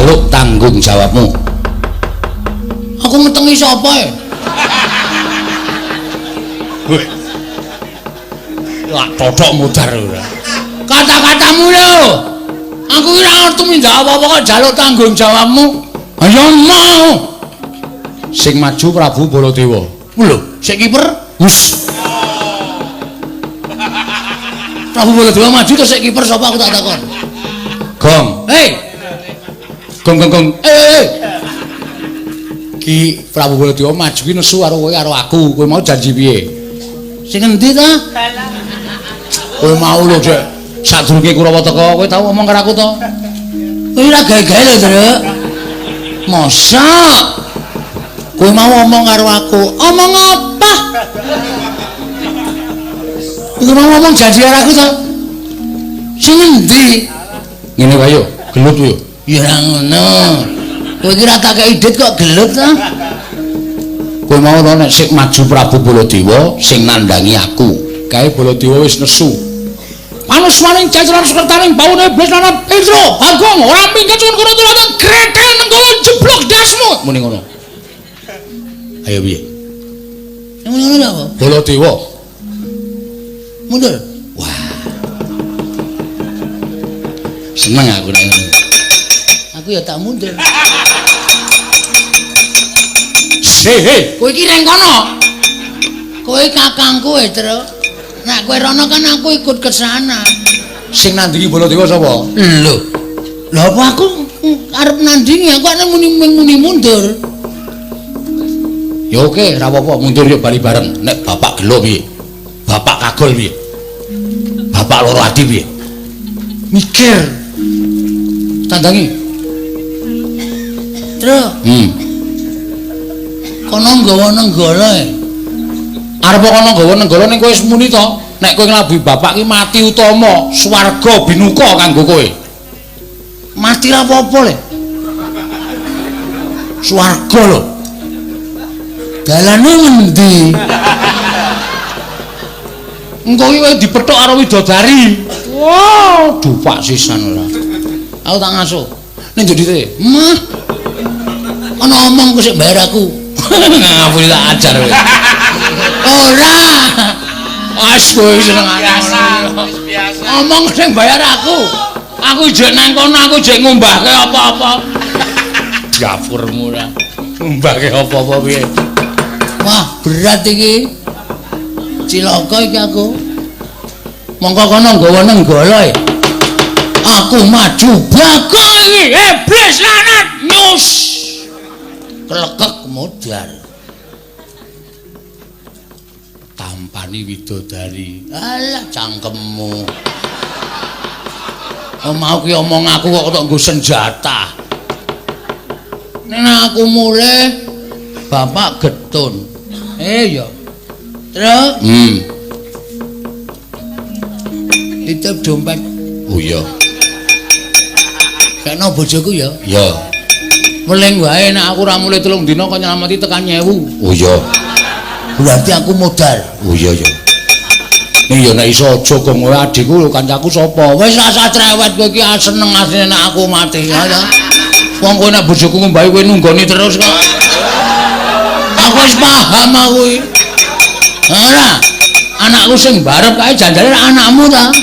Njaluk tanggung jawabmu. Aku metengi sapa e? Weh. Lah totok mudar ora. Kata-katamu lho. Aku ora ngerti tumindak apa-apa kok njaluk tanggung jawabmu. Ayo mau. Sing maju Prabu Baladewa. Lho, sik kiper? Wus. Prabu Baladewa maju terus sik kiper sapa aku tak takon. Gong. Hei. Gong gong gong. Eh. Ki Prabu Baladewa maju ki nesu karo kowe karo aku. Kowe mau janji piye? Sing endi ta? Kowe mau lho, Dek. Sadurunge Kurawa teka, kowe tau omong karo aku to? Kowe ora gawe-gawe lho, Truk. Mosok? Kowe mau omong karo aku. Omong apa? Kowe mau ngomong janji karo aku to? Sing endi? Ngene wae yo, gelut yo. Ya ora ngono. Kowe iki ora tak kei dit kok gelut ta? Kowe mau nek sik maju Prabu Baladewa sing nandangi aku. Kae Baladewa wis nesu. Panuswaning jajaran sekretaring baune iblis lan Indra, Bagong ora minggir cuwun kono turun gretel nenggala jeblok dasmu. Muni ngono. Ayo piye? Muni ngono apa? Baladewa. Mundur. Wah. Seneng aku nek ngono. Aku ya tak mundur. Hei, kowe iki reng kono. Kowe kakangku e, Truk. Nek kowe rono kan aku ikut ke sana. Sing nandingi Baladewa sapa? Lho. Lha apa aku arep nandingi aku nek muni mundur. Ya oke, ora apa-apa, mundur yo bali bareng. Nek bapak gelo piye? Bapak kagol piye? Bapak loro ati piye? Mikir. Tandangi. Truk. Kono nggawa nenggala e. Arep kono nggawa nenggala ning kowe wis muni to. Nek kowe nglabuhi bapak ki mati utama, swarga binuka kanggo kowe. Mati ra apa-apa le. Swarga lho. Dalane ngendi? Engko iki kowe dipethuk karo widodari. Wah, dupak sisan ora. Aku tak ngasuh. Ning jodite, "Mah. Ana omong ku sik bayar aku." Ngapu tak ajar kowe. Ora. Wes kowe senengane. Biasa, wis biasa. Omong sing bayar aku. Aku jek nang kono aku jek ngumbahke apa-apa. Dapurmu ora. Ngumbahke apa-apa piye? Wah, berat iki. Cilaka iki aku. Mongko kono nggawa nenggala e. Aku maju Bagong iki. Iblis lanat nyus. Klekek modar. Tampani widodari. Alah cangkemmu. Oh, mau ki omong aku kok tok nggo senjata. Nek aku mulih bapak getun. Eh ya. Truk. Titip dompet. Oh iya. Kena bojoku ya? Iya. Weling wae nek aku ora mulih 3 dina kok nyelameti tekan 1000. Oh iya. Berarti aku modal. Oh iya ya. Ning ya nek iso aja gong kowe adikku lho kancaku sapa? Wis rasa cerewet kowe iki seneng asline nek aku mati ya ta. Wong kowe nek bojoku ngombahi kowe nunggoni terus kok. Aku wis paham aku iki. Ora. Anakku sing barep kae janjane anakmu ta.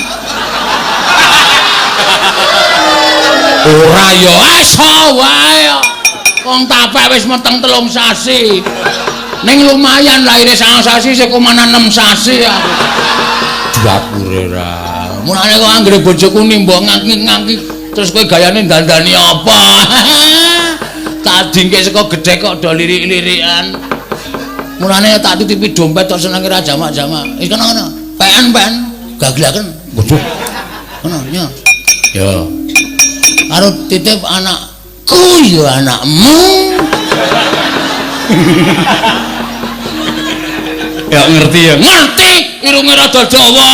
Ora ya iso wae. Wong tapek wis meteng 3 sasi. Ning lumayan lahire 9 sasi sik komanan 6 sasi aku. Dapure ra. Mulane kok anggere bojoku nimba ngangki-ngangki terus kowe gayane dandani apa? Tak dingke saka gedhe kok do lirik-lirikan. Mulane tak titipi dompet tok senenge ra jamak-jamak. Wis kono-kono. PN-PN gaglaken. Waduh. Kono nya. Ya. Karo titip anakku ya anakmu. Ya ngerti ya. Ngerti, irunge rada dawa.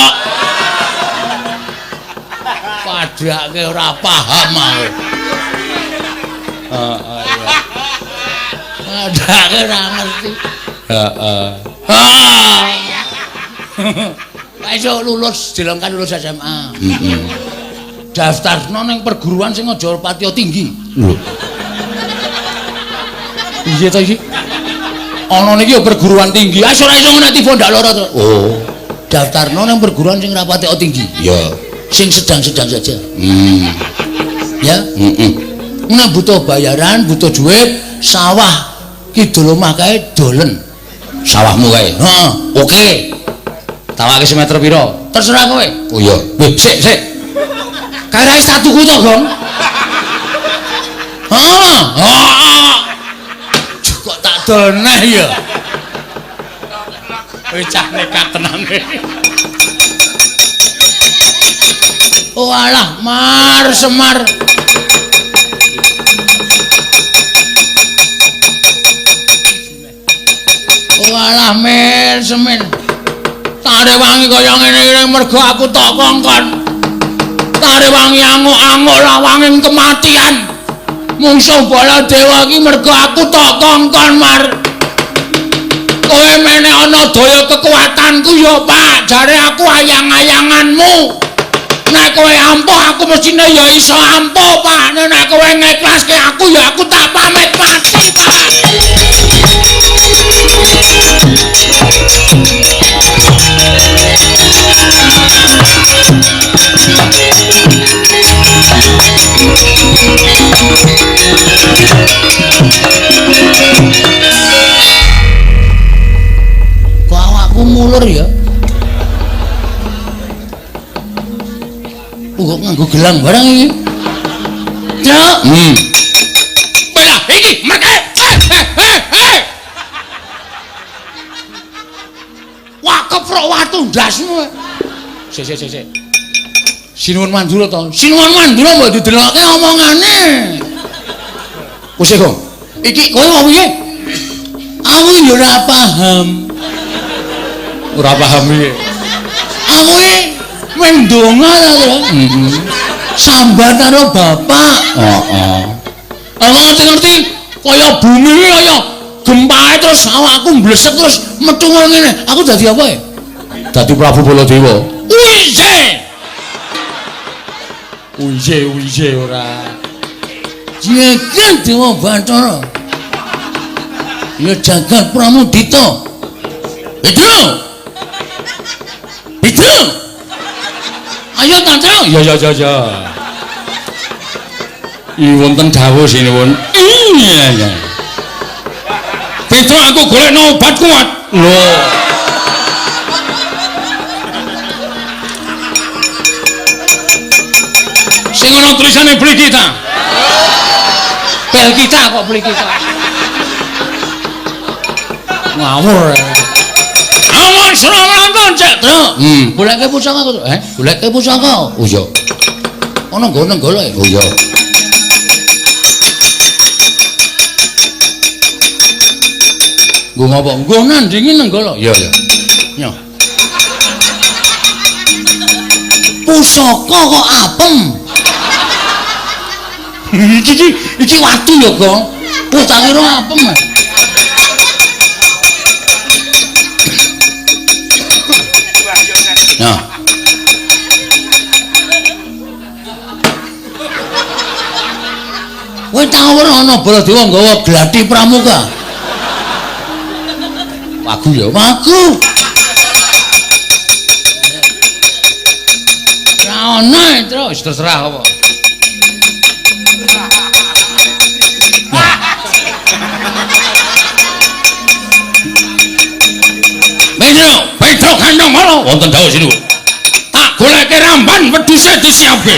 Padake ora paham aku. Heeh iya. Padake ora ngerti. Heeh. Ha. Iso lulus, dilongkan lulus SMA. Heeh. Daftarno ning perguruan sing aja patiya tinggi. Lho. Piye to iki? Ana niki ya perguruan tinggi. Ah ora iso nek tiba ndak lara to. Oh. Daftarno ning perguruan sing ora patiya tinggi. Iya. Sing sedang-sedang saja. Ya, heeh. Nek butuh bayaran, butuh duit, sawah kidul omah kae dolen. Sawahmu kae. Heeh. Oke. Tawake semeter pira? Terserah kowe. Oh iya. Weh, sik, sik. Kae ra wis tuku to, Gong? Heeh. Heeh. Kok tak dol neh ya. Wis cah nekat tenan. Oh alah, Mar Semar. Oh alah, Mir Semin. Tarewangi kaya ngene iki mergo aku tak kongkon. Tarewangi anguk-anguk lawanging kematian. Mungsuh Baladewa iki mergo aku tak kongkon, Mar. Kowe mene ana daya kekuatanku ya, Pak. Jare aku ayang-ayanganmu. Nek kowe ampuh aku mestine ya iso ampuh, Pak. Nek kowe ngeklaske aku ya aku tak pamit mati, Pak. Kok awakku mulur ya? Kok nganggo gelang barang iki? Truk. Bela iki merke. Hei. Wah, keprok watu ndasmu. Sik sik sik. Sinuwun Mandura to. Sinuwun Mandura mbok didelokke omongane. Wis kok. Iki kowe mau piye? Aku ya ora paham. Ora paham piye? Aku iki mendonga ta to. Heeh. Sambat karo bapak. Heeh. Aku ngerti-ngerti kaya bumi kaya gempae terus awakku mblesek terus metu ngene. Aku dadi apa ya? Dadi Prabu Baladewa. Wije. Wije wije ora. Jagat Dewa Bathara. Ya jagat Pramudita. Itu. Itu. Ayo Tantro. Ya ya ya ya. I wonten dawuh sinuwun. Iya ya. Petro aku golekno obat kuat. Lho. Sing ana tulisane beli kita. Bel kita kok beli kita. Ngawur. Awan srawanton cek, Tru. Goleke pusaka kok. Goleke pusaka. Oh iya. Ana nggone golek. Oh iya. Nggo ngopo? Nggo nandingi Nenggala. Iya, iya. Nyo. Pusaka kok apem. Iki watu ya, Gong. Wah, tak kira apem. Nah. Kowe tau ora ana Baladewa nggawa glati pramuka? Wagu ya, wagu. Ora ono, Tru, wis terserah apa. Petro, Petro kandang mara wonten dawuh sinuwun. Tak goleke ramban wedhuse disiapke.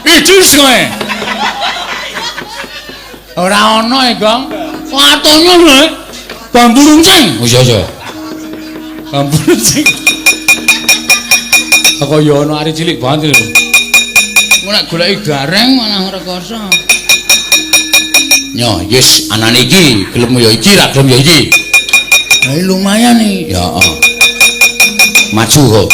Idus kowe. Ora ana e, Gong. Watune lho. Bambu runcing. Oh iya iya. Bambu runcing. Kok ya ana ari cilik banget lho. Engko nek goleki gareng malah rekoso. Nyo, yes, anane iki, gelem ya iki, ra gelem ya iki. Lah lumayan iki. Ya, heeh. Maju kok.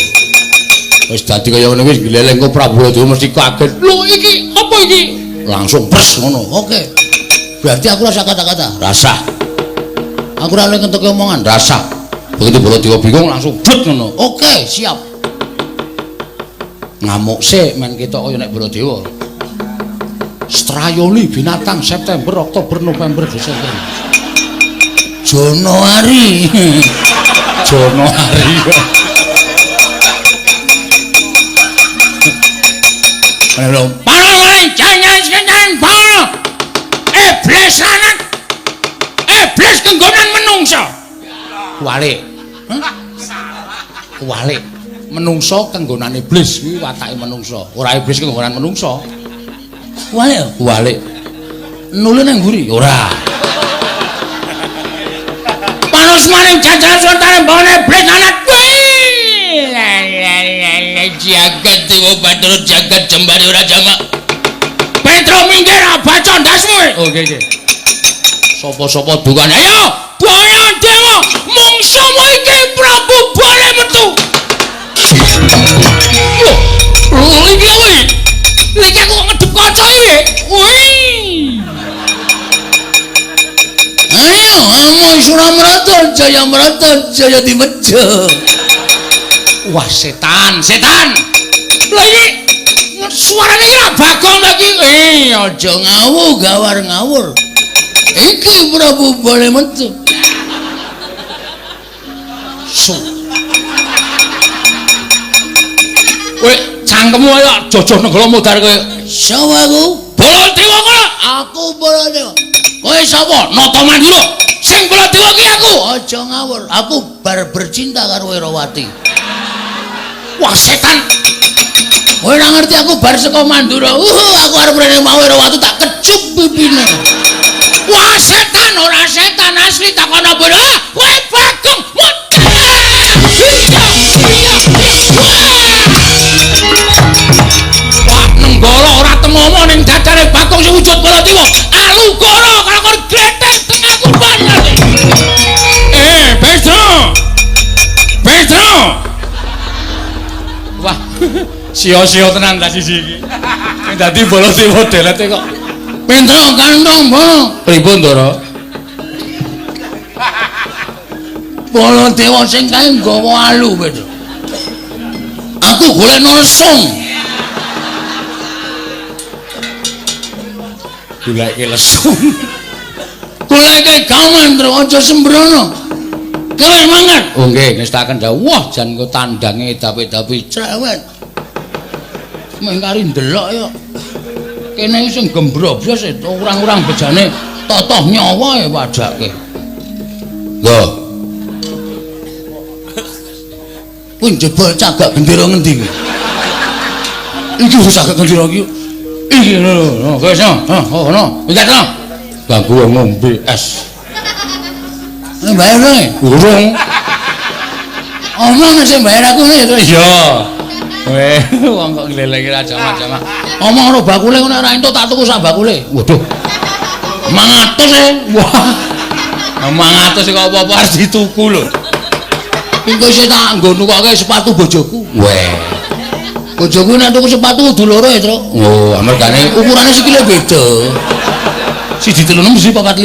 Wis dadi kaya ngono wis gleleng kok Prabu Baladewa mesti kaget. Lho iki apa iki? Langsung pres ngono. Oke. Berarti aku rasa kata-kata. Rasa. Aku ora oleh ngentuke omongan, rasa. Begitu Baladewa bingung langsung dut ngono. Oke, siap. Ngamuk sik men ketok kaya nek Baladewa. Strayoli binatang September, Oktober, November, Desember. Januari. Januari. Para jangan para. Iblis lanang. Iblis kenggonan menungsa. Kuwalik. Kuwalik. Menungsa kenggonan iblis kuwi watake menungsa. Ora iblis kenggonan menungsa. Kuwalik. Kuwalik. Nule nang mburi? Ora. Panus maring jajaran suntane mbone iblis lanang. Jagat dewa Bathara jagat jembare ora jamak. Petro minggir baca ndasmu. Oke oke. Sapa-sapa dukane. Ayo, Baladewa, mungsumu iki Prabu Bale metu. Lho, iki apa iki? Iki aku kok ngedep kaca iki. Wih. Ayo, amo Suramrata Jayamrata Jaya Dimeja. Wah, setan, setan. Lha iki suarane iki ra Bagong ta iki. Aja ngawur, gawar ngawur. Iki Prabu Bale metu. Su. Kowe cangkemmu ayo jojoh nenggala mudhar kowe. Sapa aku? Baladewa kowe. Aku Baladewa. Kowe sapa? Nata Mandura. Sing Baladewa ki aku. Aja ngawur. Aku bar bercinta karo Wirawati. Wah, setan. Kowe ora ngerti aku bar saka Mandura. Aku arep rene mau Wirawati tak kecup pipine. Wah, setan ora setan asli takono bodoh. Kowe Bagong. Wah, nenggala ora temomo ning dadane Bagong sing wujud Baladewa. Alugara karo gletek tengah kurban. Petro. Petro. Wah, sia-sia tenan ta sisi iki. Sing dadi Baladewa delete kok. Petro kantong bolo. Pripun, Ndara? Baladewa sing kae nggawa alu, Petro. Aku golek lesung. Goleke lesung. Goleke gaman, Tru, aja sembrono. Kowe mangan. Oh nggih, ngestaken dawuh. Wah, jan engko tandange dapi-dapi cerewet. Mung kari ndelok ya. Kene sing gembrobos orang-orang bejane totoh nyawa ya padake. Lho. Kuwi njebol cagak gendera ngendi kuwi? Iki cagak gendera iki. Iki lho, wis no. Oh, no. Minggat no. Ganggu wong ngombe es. Bayar kowe? Urung. Omong sing bayar aku ngene to. Iya. Weh, wong kok ngleleki ra jamak-jamak. Omong karo bakule ngono ora entuk tak tuku sak bakule. Waduh. 500 e. Wah. 500 kok apa-apa harus dituku lho. Engko isih tak nggo nukoke sepatu bojoku. Weh. Bojoku nek tuku sepatu kudu loro ya, Truk. Oh, amergane ukurane sikile beda. Siji 36 siji 45.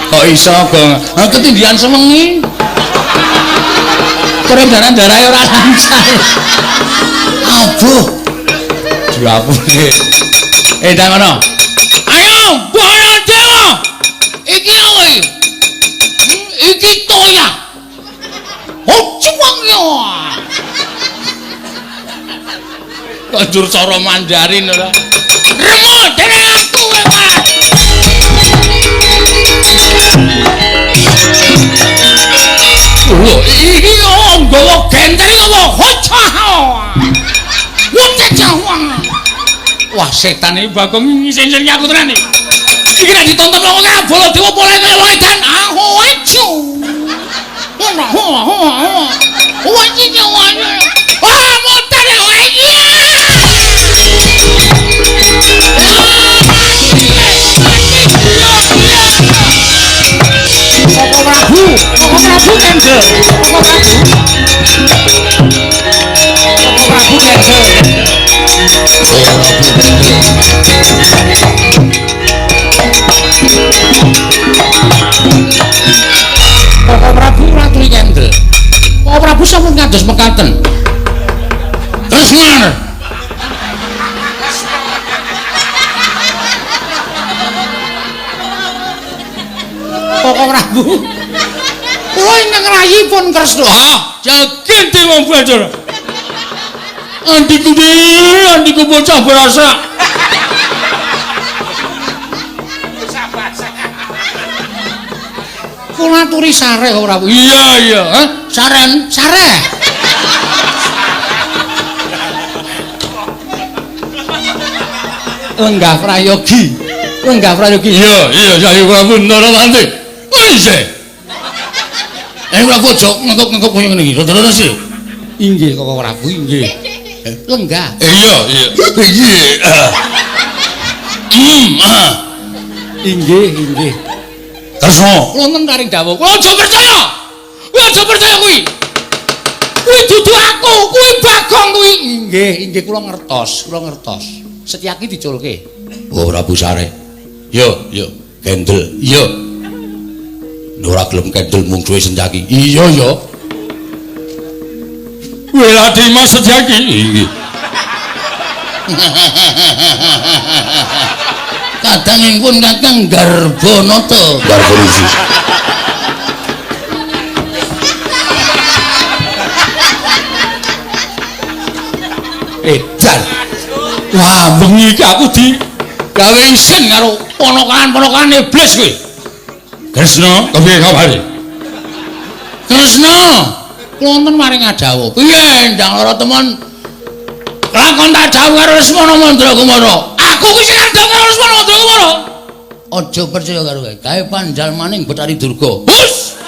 Kok iso, Gong? Ha ketindihan sewengi. Peredaran darahe ora lancar. Abuh. Diapune. Ndang ngono. Ayo, Baladewa. Iki apa iki? Iki toya. Oh, cuwang ya. Kok njur cara Mandarin ora? Remo dene aku kowe, Pak. Lho, iki nggawa genteng apa? Wah, setan iki Bagong ngisin-isin aku tenan iki. Iki nek ditonton wong ora Baladewa polahe kaya wong edan. Aku acu. Wah, motone wae. Koko Prabu, Koko Prabu kendel. Koko Prabu. Koko Prabu kendel. Koko Prabu kendel. kados mekaten. Kresna. Koko Prabu. Kula ingkang rayipun Kresna. Ah, jagen dewa Bathara. Andiku andiku bocah berasa. Kula aturi sareh Koko Prabu. Iya iya, hah? Saren, sareh. Lenggah prayogi. Lenggah prayogi. Iya, iya, saya Prabu Narapati. Wis. Eh Prabu aja ngekep-ngekep kaya ngene iki. Rada-rada sih. Inggih Koko Prabu, inggih. Lenggah. Iya, iya. Iya. Inggih, inggih. Kresna, wonten taring dawuh. Kowe aja percaya. Kowe aja percaya kuwi. Kuwi dudu aku, kuwi Bagong kuwi. Inggih, inggih kula ngertos, kula ngertos. Setyaki diculke. Oh Prabu Sare. Yo, yo, kendel. Iya. Ora gelem kendel mungsuhe Setyaki. Iya, ya. Weladi Mas Setyaki. Inggih. Kadangipun Kakang Garbanata. Garbanata. Edan. Wah, bengi iki aku di gawe isin karo ponokan-ponokan iblis kuwi. Kresna, kepiye kabare? Kresna, wonten maring adawuh. Piye ndang lara temen? Lakon tak dawuh karo Lesmana Mandrakumara. Aku kuwi sing arep karo Lesmana Mandrakumara. Aja percaya karo kowe. Gawe panjalmaning Bathari Durga. Hus!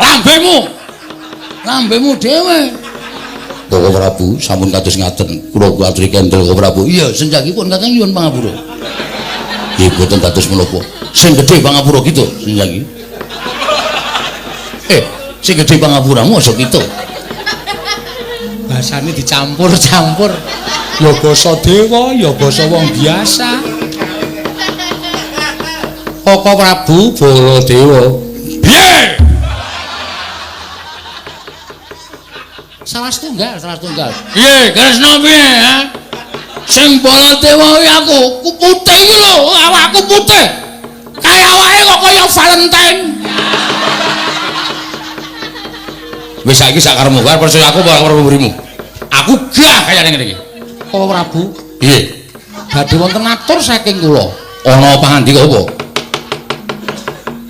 Lambemu. Lambemu dhewe. Koko Prabu sampun kados ngaten. Kula kuatri kendel Koko Prabu. Iya, senjakipun Kakang nyuwun pangapura. Nggih, boten dados menapa. Sing gedhe pangapura kita senjaki. Sing gedhe pangapuramu aja kita. Bahasane dicampur-campur. Ya basa dewa, ya basa wong biasa. Koko Prabu Baladewa. Piye? Salah setunggal, salah setunggal. Piye, Kresna piye, ha? Sing Baladewa kuwi aku, ku putih iki lho, awakku putih. Kaya awake kok kaya Valentine. Wis saiki sak karepmu, arep percaya aku apa karo mburimu? Aku gah kaya ngene iki. Koko Prabu, piye? Badhe wonten atur saking kula. Ana pangandika apa?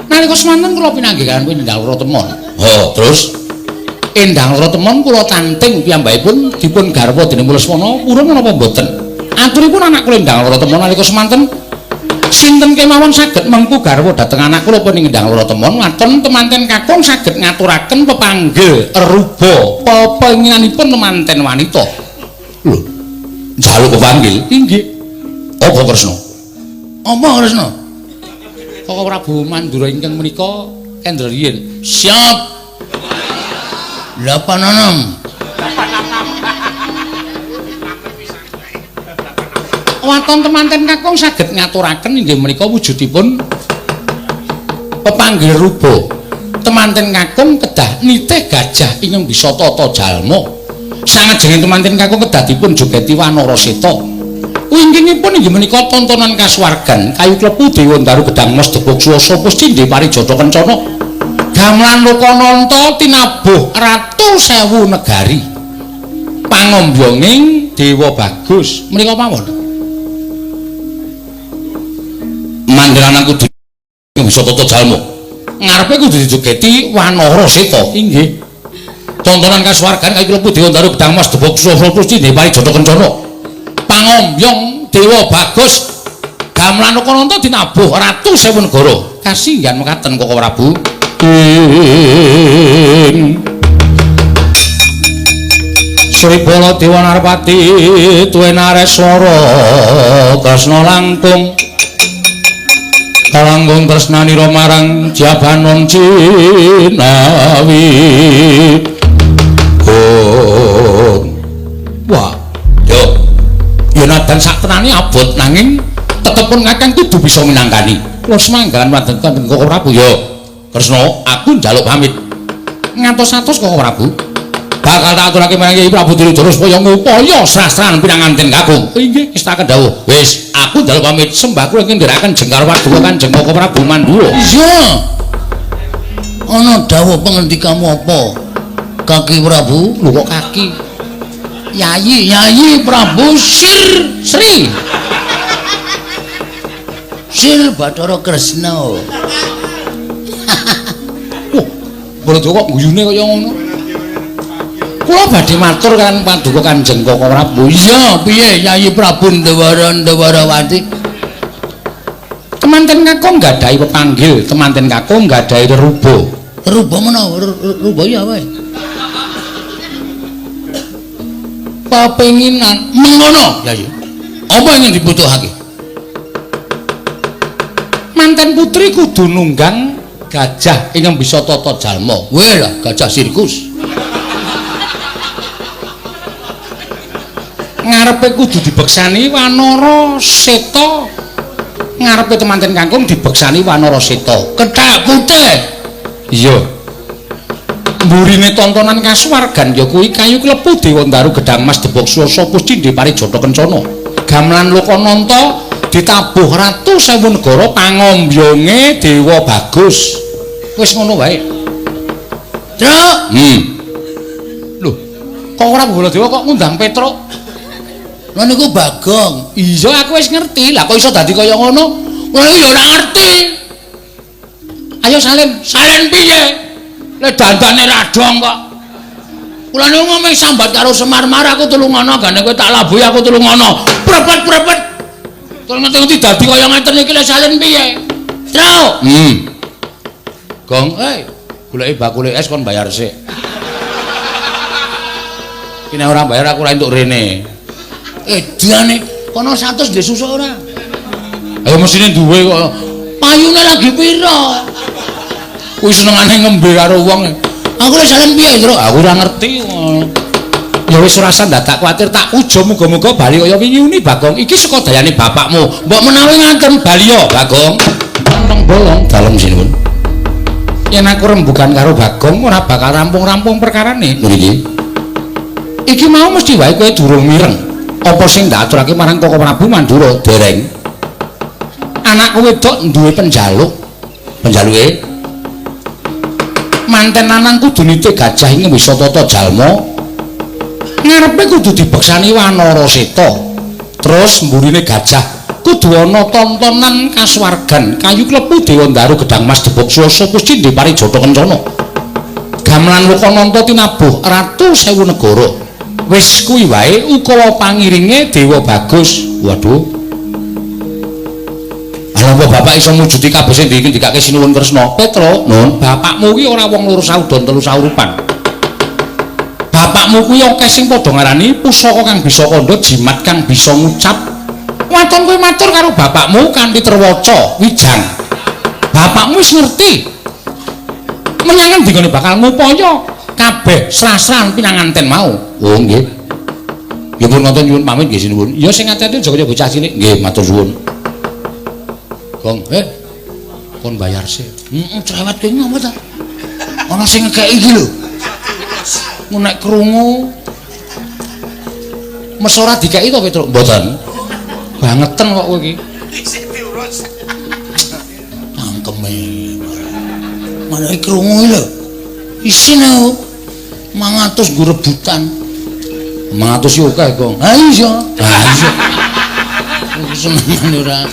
Nalika semanten kula pinanggih kaliyan Endang Loro Temon. Oh, terus Endang Loro Temon kula tanting piyambakipun dipun garwa dening Lesmana purun menapa mboten? Aturipun anak kula Endang Loro Temon nalika semanten sinten kemawon saged mengku garwa dhateng anak kula punika Endang Loro Temon waton temanten kakung saged ngaturaken pepanggil ruba pepenginanipun temanten wanita. Lho, njaluk pepanggil? Inggih. Apa Kresna? Apa Kresna? Koko Prabu Mandura ingkang menika kendel riyin. Siap. 86. Waton temanten kakung saged ngaturaken inggih menika wujudipun pepanggil ruba. Temanten kakung kedah nitih gajah ingkang bisa tata jalma. Sangajenging temanten kakung kedah dipun jogeti wanara seta. Wingkingipun inggih menika tontonan kasuwargan kayu klepu dewa ndaru gedang mas debog swasa pusti parijata kencana. Gamelan Lokananta tinabuh ratu sewu negari. Pangombyonging Dewa Bagus menika mawon. Mandranan kudu bisa tata jalma. Ngarepe kudu dijogeti wanara seta. Inggih. Tontonan kasuwargan kayu klepu dewa ndaru gedang mas debog swasa pusti parijata kencana. Pangombyong Dewa Bagus gamelan Lokananta dinabuh ratu sewu negara. Kasinggihan mekaten Koko Prabu. Sri Baladewa Narpati tuwe nareswara Kresna langkung kalangkung tresnanira marang Jabanon Cinawi. Wah, yo yen adan sak tenane abot nanging tetepun kakang kudu bisa minangkani. Kula semanggahan wonten Koko Prabu. Yo Kresna, aku njaluk pamit. Ngantos-atos Koko Prabu. Bakal tak aturake marang Kyai Prabu Duryudana supaya ngupaya srastran pinanganten kakung. Inggih, wis tak kendhawuh. Wis, aku njaluk pamit sembah kula ingkang ndherekaken jengkar paduka Kanjeng Koko Prabu Mandura. Iya. Ana dawuh pangandikamu apa? Kaki Prabu? Lho kok kaki? Yayi, Yayi Prabu Sir Sri. Sir Bathara Kresna. Wah, Baladewa kok guyune kaya ngono. Kula badhe matur kan paduka Kanjeng Koko Prabu. Iya, piye Yayi Prabu Ndawara Ndawarawati? Temanten kakung nggadahi pepanggil, temanten kakung nggadahi reruba. Reruba menawa reruba ya wae. Pepenginan mengono, Yayi. Apa ingin dibutuhake? Manten putri kudu nunggang gajah ingkang bisa tata jalma. Weh lah, gajah sirkus. Ngarepe kudu dibeksani Wanara Seta. Ngarepe temanten kangkung dibeksani Wanara Seta. Kethek putih. Iya. Mburine tontonan kasuwargan ya kuwi kayu klepu Dewa Ndaru Gedhang Mas Debok Swasa Puscindhe Parijata Kencana. Gamelan Lokananta ditabuh Ratu Sewu Negara pangombyonge Dewa Bagus. Wis ngono wae. Truk. Lho, kok ora Baladewa kok ngundang Petruk? Lha niku Bagong. Iya, aku wis ngerti. Lah kok iso dadi kaya ngono? Lha iku ya ora ngerti. Ayo salin. Salin piye? Le dandane ra dong kok. Kula niku ngomong sambat karo Semar-mar aku tulungono, gane kowe tak labuhi aku tulungono. Prepet-prepet. Terus ngerti-ngerti dadi kaya ngeten iki le salin piye? Truk. Gong, goleki bakule es kon bayar sik. Iki nek ora bayar aku ora entuk rene. Edane kono 100 ndek susuk ora? Ayo mesine duwe kok. Payune lagi pira? Kuwi senengane ngembe karo wong. Aku lek salin piye, Truk? Aku ora ngerti. Ya wis ora usah dadak kuwatir, tak ujo muga-muga bali kaya wingi uni Bagong. Iki saka dayane bapakmu. Mbok menawi ngaten bali ya, Bagong. Tenteng bolong dalem sinuwun. Yen aku rembugan karo Bagong ora bakal rampung-rampung perkarane. Lho iki. Iki mau mesti wae kowe durung mireng. Apa sing ndak aturake marang Koko Prabu Mandura dereng. Anakku wedok duwe penjaluk. Penjaluke manten lanang kudu nitih gajah ing wisa tata jalma. Ngarepe kudu dibeksani Wanara Seta. Terus mburine gajah kudu ana tontonan kasuwargan kayu klepu Dewa Ndaru Gedhang Mas Debok Swasa Puscindhe Parijata Kencana. Gamelan Lokananta tinabuh Ratu Sewu Negara. Wis kuwi wae ukawa pangiringe Dewa Bagus. Waduh. Ala apa bapak iso mujudi kabeh sing dikake Sinuwun Kresna? Petruk, Nun, bapakmu kuwi ora wong loro saudon telu saurupan. Bapakmu kuwi akeh sing padha ngarani pusaka kang bisa kandha, jimat kang bisa ngucap. Waton kowe matur karo bapakmu kanthi terwaca wijang. Bapakmu wis ngerti. Menyang endi gone bakal ngupaya kabeh srasran pinanganten mau. Oh nggih. Ya pun ngoten nyuwun pamit nggih sinuwun. Ya sing ati-ati aja kaya bocah cilik. Nggih, matur suwun. Gong, kon bayar sik. Heeh, cerewet kowe ngopo ta? Ana sing ngekeki iki lho. Nek krungu mes ora dikeki to Petruk? Mboten. Bangeten kok kowe iki. Isih diurus. Cangkeme. Mana iki krungu iki lho. Isin aku. 500 nggo rebutan. 500 yo akeh, Gong. Ha iya. Ha iya. Aku senengane ora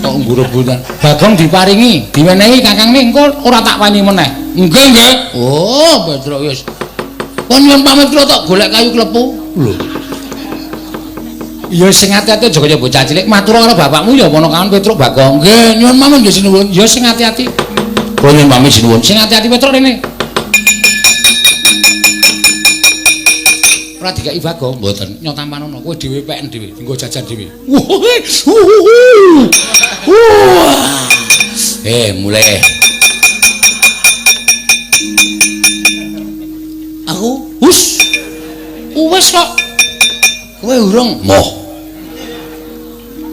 kok nggo rebutan. Bagong diparingi, diwenehi kakangne engko ora tak wani meneh. Nggih, nggih. Oh, Petruk wis. Pun nyuwun pamit kula tok golek kayu klepu. Lho. Ya sing ati-ati aja kaya bocah cilik. Matur karo bapakmu ya ana kawan Petruk Bagong. Nggih, nyuwun pamit nggih sinuwun. Ya sing ati-ati. Kula nyuwun pamit sinuwun. Sing ati-ati Petruk rene. Ora dikeki Bagong, mboten. Nyotamanono kowe dhewe peken dhewe, nggo jajan dhewe. Mulai. Aku hus. Wis kok. Kowe urung? Moh.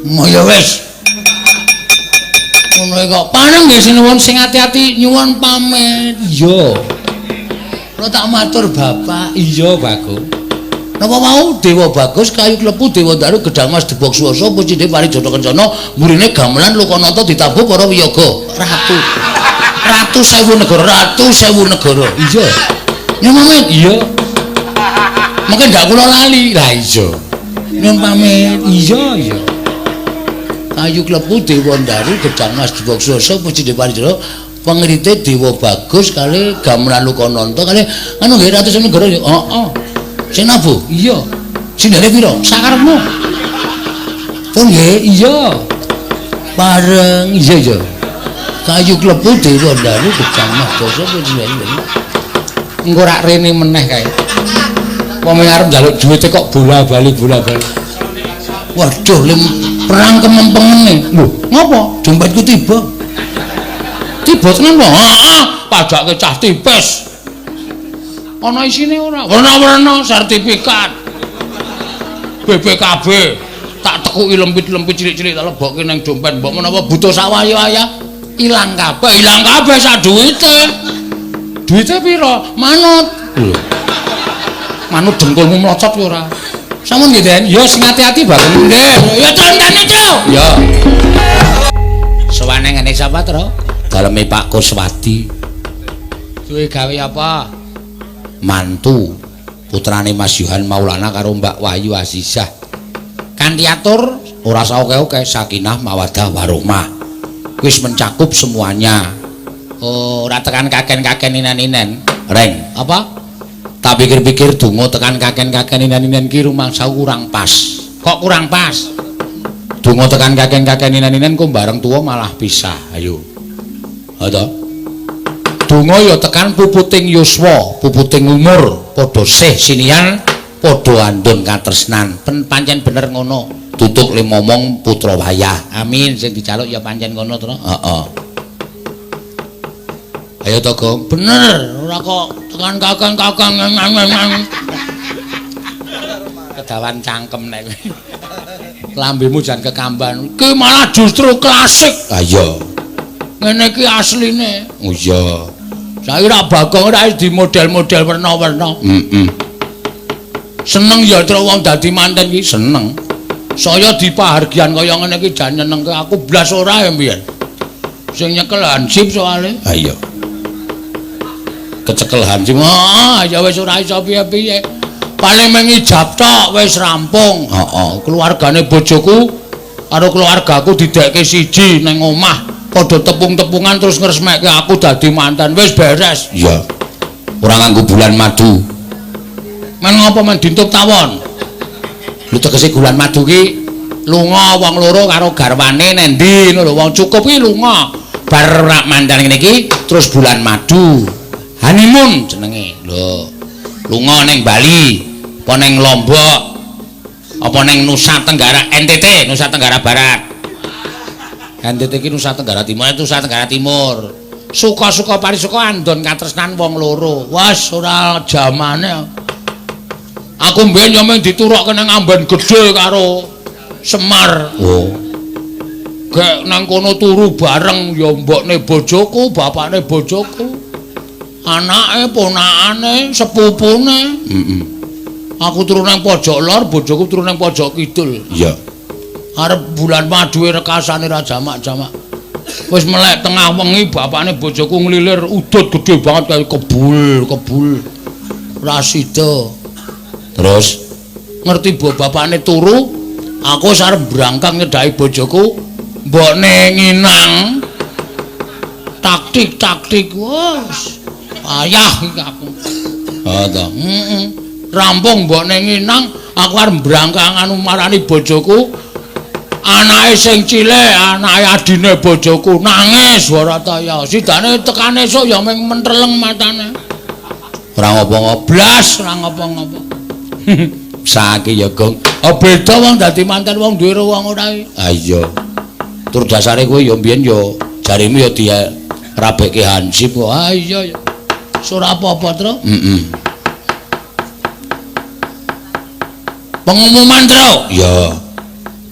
Moh ya wis. Ngono kok. Paneng nggih sinuwun sing ati-ati nyuwun pamit. Iya. Kula tak matur Bapak. Iya, Bagong. Napa mau Dewa Bagus kayu klepu Dewa Daru Gedang Mas Debok Swasa pucinde Parijata Kencana mburine gamelan Lokanata ditabuh para wiyaga. Ratu. Ratu sewu negara, ratu sewu negara. Iya. Nyuwun pamit. Iya. Mungkin ndak kula lali. Lah iya. Nyuwun pamit. Iya, iya. Kayu klepu Dewa Daru Gedang Mas Debok Swasa pucinde Parijata pengrite Dewa Bagus kali gamelan Lokanata kali anu nggih ratu sewu negara. Heeh. Sing nabuh? Iya. Sindene pira? Sakarepmu. Oh nggih, iya. Bareng, iya iya. Kayu klepu Dewa Daru Gedang Mas Dasa pujian. Engko rak rene meneh kae. Wong arep njaluk duwite kok bola-bali bola-bali. Waduh, lim perang kemempengene. Lho, ngopo? Dompetku tiba. Tiba tenan kok? Heeh, pajake cah tipis. Ana isine ora? Werna-werna sertifikat. BPKB tak tekuki lempit-lempit cilik-cilik tak lebokke nang dompet. Mbok menawa butuh sawaya-waya ilang kabeh, ilang kabeh sak duwite. Duwite pira? Manut. Lho. Manut dengkulmu mlocot ya ora? Sampun nggih, Den. Ya sing ati-ati Bagong. Nggih. Ya contene, Tru. Ya. Sowane ngene sapa, Tru? Daleme Pak Kuswadi. Duwe gawe apa? Mantu putrane Mas Yohan Maulana karo Mbak Wahyu Azizah. Kanthi atur ora usah oke-oke, sakinah mawaddah warahmah. Wis mencakup semuanya. Oh, ora tekan kaken-kaken inen-inen. Reng, apa? Tak pikir-pikir donga tekan kaken-kaken inen-inen ki rumangsa kurang pas. Kok kurang pas? Donga tekan kaken-kaken inen-inen kok bareng tuwa malah pisah. Ayo. Ha to? Donga ya tekan puputing yuswa, puputing umur, padha sih sinian, padha andun katresnan. Pancen bener ngono. Tutuk le momong putra wayah. Amin, sing dijaluk ya pancen ngono to. Heeh. Ayo to, Gong. Bener, ora kok tekan kakang-kakang. Kedawan cangkem nek kowe. Lambemu jan kekamban. Ki malah justru klasik. Ha iya. Ngene iki asline. Oh iya. Saiki ra Bagong ora di model-model werna-werna. Heeh. Seneng ya tru wong dadi manten iki seneng. Saya dipahargyan kaya ngene iki jan nyenengke aku blas ora ya mbiyen. Sing nyekel hansip soalé. Ha iya. Kecekel hansip. Ah ya wis ora iso piye-piye. Paling mengijab tok wis rampung. Heeh, keluargane bojoku karo keluargaku didekke siji ning omah. Padha tepung-tepungan terus ngresmekke aku dadi manten. Wis beres. Iya. Ora nganggo bulan madu. Men ngopo men dintup tawon? Lho tegese bulan madu ki lunga wong loro karo garwane nendi ngono lho. Wong cukup ki lunga. Bar rak manten ngene iki terus bulan madu. Honeymoon jenenge. Lho. Lunga ning Bali, apa ning Lombok, apa ning Nusa Tenggara NTT, Nusa Tenggara Barat. NTT iki Nusa Tenggara Timur, Nusa Tenggara Timur. Suka-suka parisuka andon katresnan wong loro. Wes ora jamane. Aku mbiyen yo mung diturokke nang amben gedhe karo Semar. Oh. Gek nang kono turu bareng ya mbokne bojoku, bapakne bojoku, anake, ponakane, sepupune. Heeh. Aku turu nang pojok lor, bojoku turu nang pojok kidul. Iya. Arep bulan maduwe rekasane ra jamak-jamak. Wis melek tengah wengi bapakne bojoku nglilir udut gedhe banget kaya kebul-kebul. Ra sida. Terus ngerti bahwa bapakne turu, aku wis arep brangkang nyedhaki bojoku, mbokne nginang. Taktik-taktik wis payah iki aku. Ha to. Heeh. Rampung mbokne nginang, aku arep brangkang anu marani bojoku. Anake sing cilik, anake adine bojoku nangis ora ta ya. Sidane tekane esuk ya mung menteleng matane. Ora ngopo-ngopo, blas ora ngopo-ngopo. Saiki ya, Gong. Oh beda wong dadi manten wong duwe wong ora iki. Ha iya. Tur dasare kowe ya mbiyen ya jarimu ya dirabekke hansip kok. Ha iya ya. Ora apa-apa, Tru. Heeh. Pengumuman, Tru. Iya.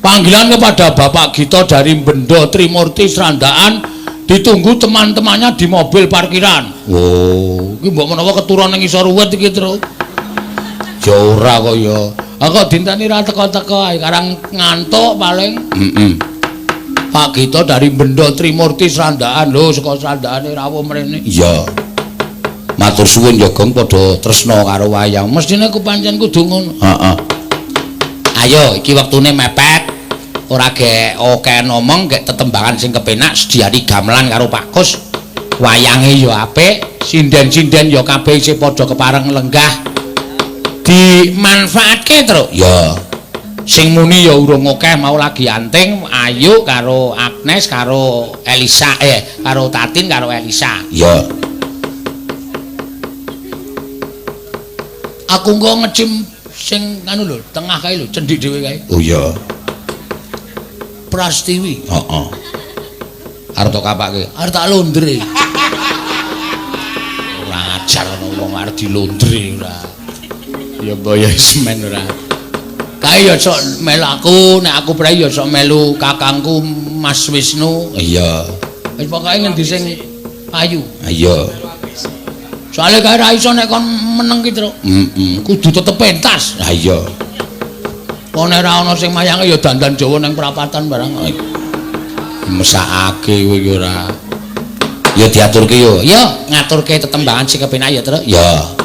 Panggilan kepada Bapak Gito dari Bendo Trimurti Srandaan Ditunggu teman-temannya di mobil parkiran. Oh, iki mbok menawa keturun ning isor uwit iki, Truk. Ya ora kok ya. Ah kok dinteni ra teko-teko ae karang ngantuk paling. Heeh. Pak Gito dari Bendo Trimurti Srandaan lho, saka Srandakane rawuh mrene. Iya. Matur suwun ya, Gong, padha tresna karo wayang. Mestine ku pancen kudu ngono. Heeh. Ayo iki wektune mepet. Ora gek oke ngomong gek tetembangan sing kepenak sediani gamelan karo Pak Kus. Wayange ya apik, sinden-sinden ya kabeh isih padha kepareng lenggah. Dimanfaatke, Truk. Ya. Sing muni ya urung akeh, mau lagi anting Ayu karo Agnes karo Elisa, karo Tatin karo Elisa. Ya. Aku engko ngecim sing anu lho, tengah kae lho, cendik dhewe kae. Oh iya. Prastiwi. Heeh. Arep tok kapake? Arep tak londre. Ora ajar ana wong arep dilondre ora. Ya mbok ya semen ora. Kae ya sok melu aku, nek aku prei ya sok melu kakangku Mas Wisnu. Iya. Wis pokoke ngendi sing payu. Iya. Soale kae ra iso nek kon meneng ki, Truk. Heeh, kudu tetep pentas. Ha iya. Kok nek ra ana sing mayange ya dandan Jawa nang prapatan barang. Mesakake kowe iki ora. Ya diaturke yo. Ya, ngaturke tetembangan sing kepenak ya, Truk. Ya.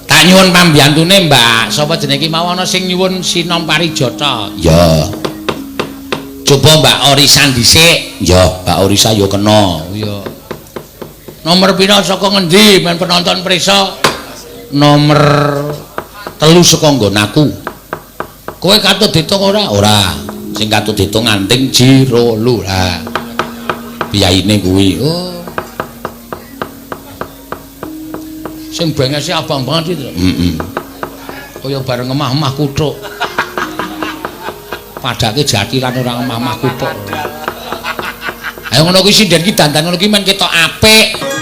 Tak nyuwun pambiyantune, Mbak. Sapa jenenge iki mau ana sing nyuwun Sinom Parijata. Ya. Coba Mbak Orisa dhisik. Ya, Mbak Orisa ya kena. Ya. Nomor pira saka ngendi men penonton prisa? Nomor 3 saka nggon aku. Kowe katut ditung ora? Ora. Sing katut ditung anting jiro lu. Lah. Piyaine kuwi. Oh. Sing bengese abang banget iki. Heeh. Kaya bareng emah-emah kuthuk. Padake jatilan ora emah-emah kuthuk. Ayo ngono kuwi sinden ki dandan ngono ki men ketok apik.